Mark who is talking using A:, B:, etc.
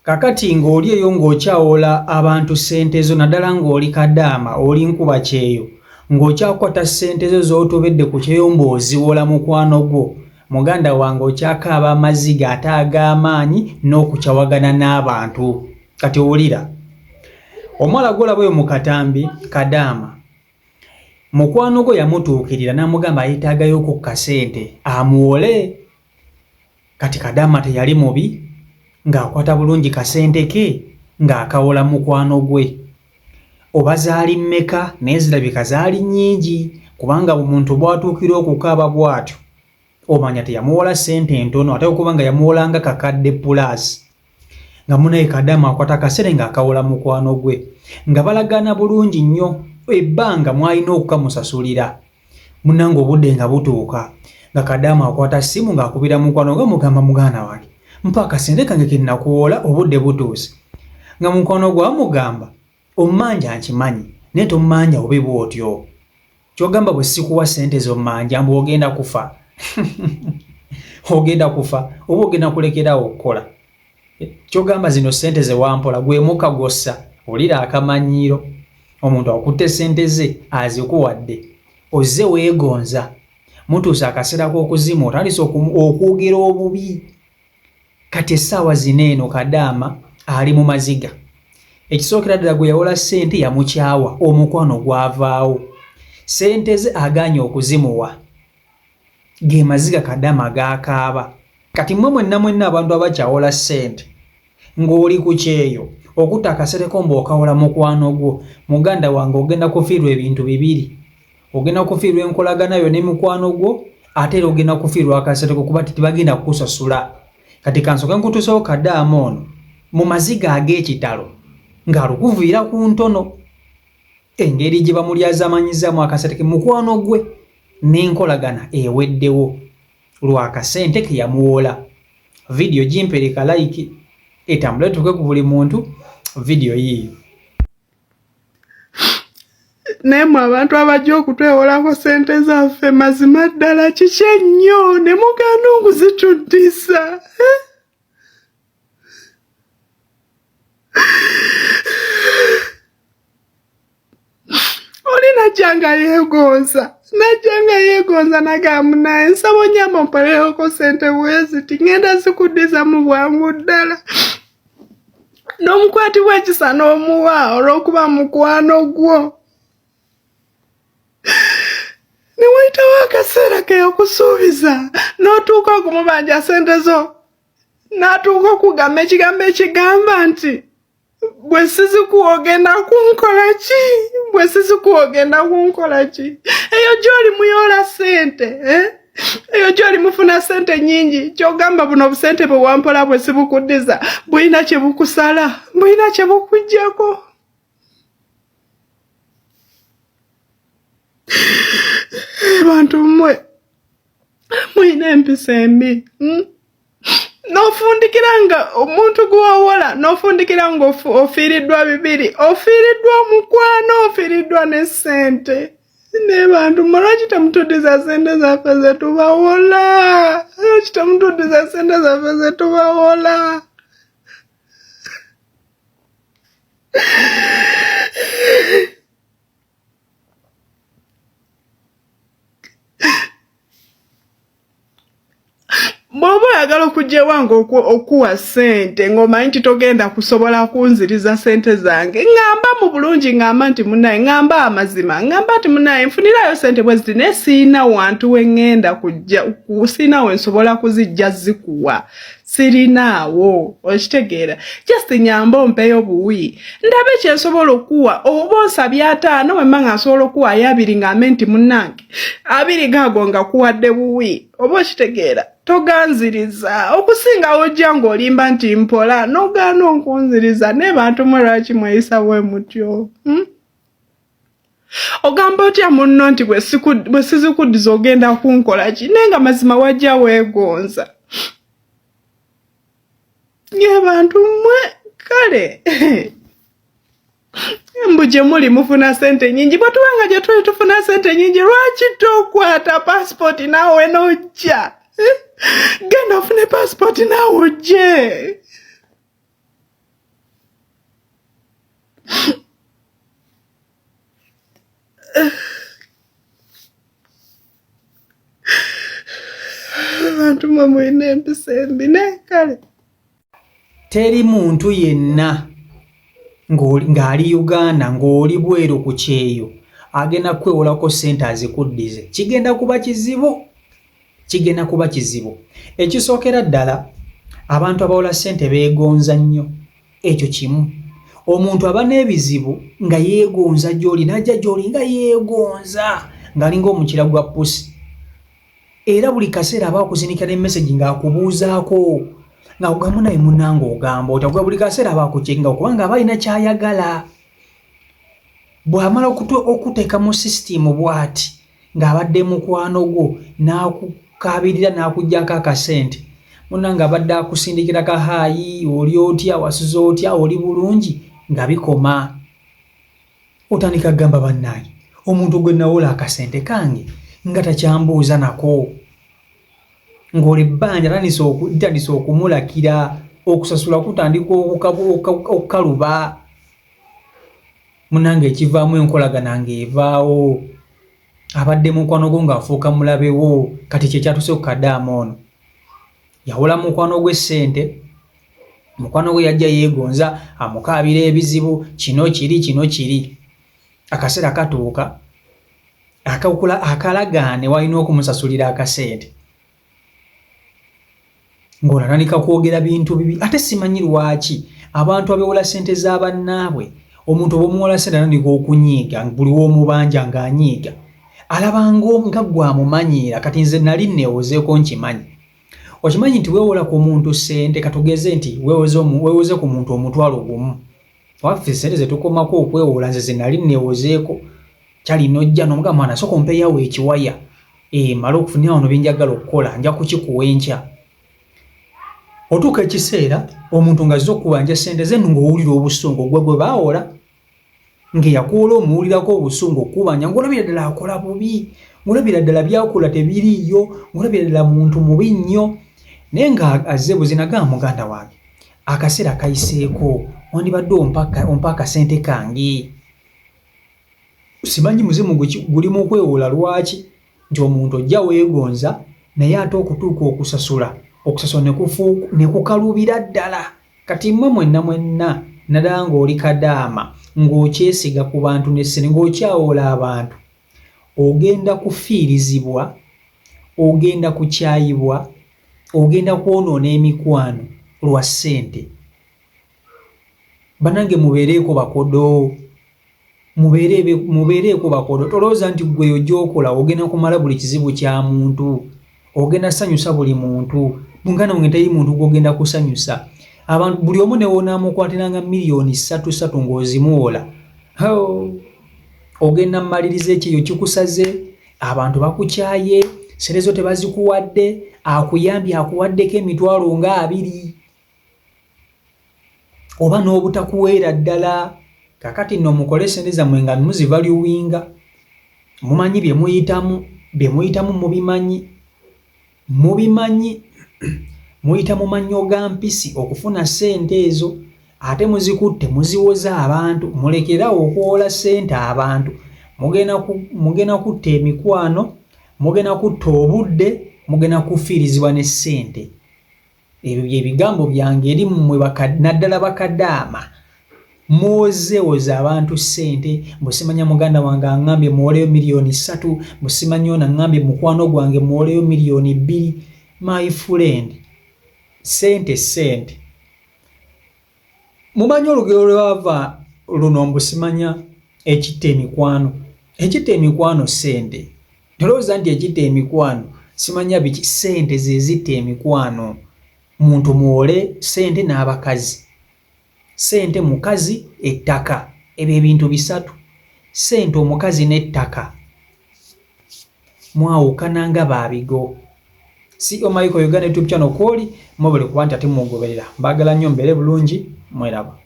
A: Kakati ng'oli eyo ng'okyawola abantu ssente zo naddala ng'oli kadaama oli nkuba kyeyo ng'okyakwata ssente zo z'otobedde ku kyeyo ng'oziwola mukwano gwo muganda wange okyakaaba amaziga ate ag'amaanyi n'okukyawagana n'abantu. Kati owulira omuwala gw'olaba oyo mu katambi kadaama mukwano gwe yamutuukirira n'amugamba yeetaagayo ku kasente amuwole. Kati Kadaama teyali mubi ng'akwata bulungi kasente ke ng'akawola mukwano gwe. Oba zaali mmeka naye zirabika zaali nnyingi kubanga omuntu bw'atuukira okukaaba bw'atyo omanya teyamuwola ssente ntono ate okuba nga yamuwola nga kakadde pulaasi. Nga munaye Kadaama akwata akasente ng'akawola mukwano gwe nga balagaana bulungi nnyo ebbanga mw'alina okukamusasulira. Munange obudde nga butuuka nga kadaama akwata simu ng'akubira mukwano nga mugamba muganda wange mpa akasente kange ke nakuwola obudde butuuse nga mukwano gwe amugamba ommanja nkimanyi naye tommanja bubi bw'otyo kyogamba bwe sikuwa ssente zommanja mbu ogenda kufa ogenda kufa oba ogenda kulekerawo okukola Kyogamba zino sente zewampola gwe muka gwossa olira akamanyiiro omuntu akutte sente ze azikuwadde ozze weegonza mutuuse akaseera k'okuzimu otandise okwogera obubi kati essaawa zino eno kadaama ali mu maziga ekisookera ddala gwe yawola sente yamukyawa omukwano gwavaawo sente ze agaanye okuzimuwa ge maziga kadama g'akaaba. Kati mmwe mwenna mwenna abantu abakyawola ssente ng'oli ku kyeyo okutta akasereko mbu okawola mukwano gwo, muganda wange ogenda kufiirwa ebintu bibiri. Ogenda kufiirwa enkolagana yo ne mukwano gwo ate era ogenda kufiirwa akasereko kuba tebagenda kukusasula. Kati kansooke nkutuusewo kadaama ono mu maziga ag'ekitalo ng'alukuviira ku ntono. Engeri gye bamulyazamanyizaamu akasente ke mukwano gwe n'enkolagana eweddewo lwa kasente ke yamuwola. Vidiyo gimpereka layiki etambule etuuke ku buli muntu. Vidiyo yiiyo.
B: Naye mwe abantu abajja okutwewolako sente zaffe mazima ddala kiki ennyo ne mugaana okuzituddisa? Oli najja nga yeegonza, najja nga yeegonza nagamba naye nsaba onyamba ompolereko sente bweziti ngenda zikuddiza mu bwangu ddala. N'omukwatibwa ekisa n'omuwa olw'okuba mukwano gwo. Ne wayitawo akaseera ke yakusuubiza n'otuuka okumubanja sente zo n'atuuka okugamba ekigambo ekigamba nti bwe sizikuwa ogenda kunkola ki, bwe sizikuwa ogenda kunkola ki. Eyo gy'oli muyoola ssente eh? Eyo gy'oli mufuna ssente nnyingi, ky'ogamba buno obusente bwe wampola bwe sibukuddiza bulina kye bukusala, bulina kye bukuggyako. Bantu mmwe mulina empisa embi hmm? N'ofundikira nga omuntu gwewawola, n'ofundikira nga ofiiriddwa bibiri, ofiiriddwa omukwano, ofiiriddwa ne ssente. Naye bantu mmwe lwaki temutuddiza ssente zaffe ze tubawola? Lwaki temutuddiza ssente zaffe ze tubawola? Bw'oba oyagala okujja ewange okuwa ssente ng'omanyi nti togenda kusobola kunziriza ssente zange, ŋŋamba mu bulungi, ŋŋamba nti munnaye, ŋŋamba amazima, ŋŋamba nti munnaye nfunirayo ssente bwe ziti naye sirina wantu we ŋŋenda kujja, sirina we nsobola kuzijja zikuwa, sirinaawo, okitegeera? Just nyamba ompeeyo buwi ndabe kye nsobola okukuwa. Oba onsabye 50, bwe mba nga nsobola okuwaayo 20, ŋŋambe nti munnange 20 gaago nga kuwadde buwi, oba okitegeera? Toganziriza okusinga ojja ng'olimba nti mpola n'ogaana okunziriza. Naye bantu mwe lwaki mweyisa bwe mutyo? Hmm? Ogamba otya munno nti bwe sizikuddiza ogenda kunkola ki, naye nga mazima wajja weegonza. Ye bantu mmwe kale mbu gye muli mufuna ssente nnyingi. Bwe tuba nga gye tuli tufuna ssente nnyingi, lwaki tokwata pasipooti naawe n'ojja? Genda ofune pasipooti naawe ojje. Abantu mwe mulina empisa embi naye kale.
A: Teri muntu yenna ng'ali Uganda ng'oli bweru ku kyeyo agenda kukwewolako ssente azikuddize. Kigenda kuba kizibu, kigenda kuba kizibu. Ekisookera ddala abantu abawola ssente beegonza nnyo. Ekyo kimu. Omuntu aba n'ebizibu nga yeegonza gy'oli n'ajja gy'oli nga yeegonza ng'alinga omukira gwa pusi. Era buli kaseera aba akusindikira ne message ng'akubuuzaako ng'akugamba naye munnange ogamba otya gwe buli kaseera aba akucekinga kubanga aba alina ky'ayagala. Bw'amala okuteeka mu sisitiimu bw'ati ng'abadde mukwano gwo n'akukaabirira n'akuggyako akasente munnange abadde akusindikira ka haayi oli otya wasuze otya oli bulungi nga bikoma. Otandika kugamba bannange omuntu gwe nawola akasente kange nga takyambuuza nako ng'olwo ebbanja litandise okumulakira okusasula kutandika okukaluba munange ekivaamu enkolagana ng'evaawo abadde mukwano gwo ng'afuuka mulabe wo kati kye kyatuuse ku kadaama ono yawola mukwano gwe ssente mukwano gwe yajja yeegonza amukaabira ebizibu kino kiri kino kiri akaseera katuuka akakula akalagaane walina okumusasulira akasente ng'onatandika kwogera bintu bibi ate simanyi lwaki abantu abewola ssente za bannaabwe omuntu oba omuwola ssente atandika okunyiiga buli w'omubanja ng'anyiiga alaba nga gwe amumanyiira kati nze nali neewozeeko nkimanyi okimanyi nti weewola ku muntu ssente katugeze nti weewoze ku muntu 10,000 waffe ssente zetukomako okwewola nze ze nali neewozeeko kyali nojja nomugamba mwana sooka ompeeyawo ekiwaya e, male okufunira wano byenjagala okukola nja kukikuwa enkya otuuka ekiseera omuntu ng'azze okukubanja ssente ze ng'owulira obusungu gwe gwe baawola ng'eyakuwola omuwulirako obusungu okukubanja ng'olabira ddala akola bubi ng'olabira ddala byakola tebiriiyo ng'olabira ddala muntu mubi nnyo naye nga azze buzina gamba muganda wange akaseera kayiseeko wandibadde ompa akasente kange simanyi muzimu guli mu kwewola lwaki nti omuntu ojja weegonza naye ate okutuuka okusasula okusasula ne kukalubira ddala kati mmwe mwenna mwenna naddala ng'oli kadaama ng'okyesiga ku bantu n'essente ng'okyawola abantu ogenda kufiirizibwa ogenda kukyayibwa ogenda kwonoona emikwano lwa ssente banange mubeereeko bakodo mubeereeko bakodo tolowooza nti gwe ojja okola ogenda kumala buli kizibu kya muntu ogenda sanyusa buli muntu muganda wange teri muntu gwogenda kusanyusa abantu buli omu newonamukwatiranga miliyoni 3 3 ng'ozimuwola ogenda mmaliriza ekyeyo kikusaze abantu bakukyaye sente zo tebazikuwadde akuyambye akuwaddeko emitwalo nga 20 oba n'obutakuweera ddala kakati nno mukole sente zammwe nga muzivaluwinga mumanyi bye muyitamu bye muyitamu mubimanyi mubimanyi muyita mu mannyo ga mpisi okufuna ssente ezo ate muzikutte muziwoza abantu mulekerawo okuwola ssente abantu mugenda kutta emikwano mugenda kutta obudde mugenda kufiirizibwa ne ssente ebyo bye bigambo byange eri mmwe naddala bakadaama mwozewoza abantu ssente mbusimanya muganda wange aŋŋambye muwoleyo miliyoni 3 mbusimanya ono aŋŋambye mukwano gwange muwoleyo miliyoni 2 my friend ssente ssente mumanyi olugero lwava luno mbusimanya ekitta emikwano ekitta emikwano ssente tolowooza nti ekitta emikwano simanya biki ssente ze zitta emikwano muntu muwole ssente n'abakazi ssente mukazi ettaka ebyo ebintu bisatu ssente omukazi n'ettaka mwawukana nga baabigo CEO Michael Uganda YouTube channel kwoli mwebale kuba nti ate mugoberera mbaagala nnyo mbeere bulungi mweraba.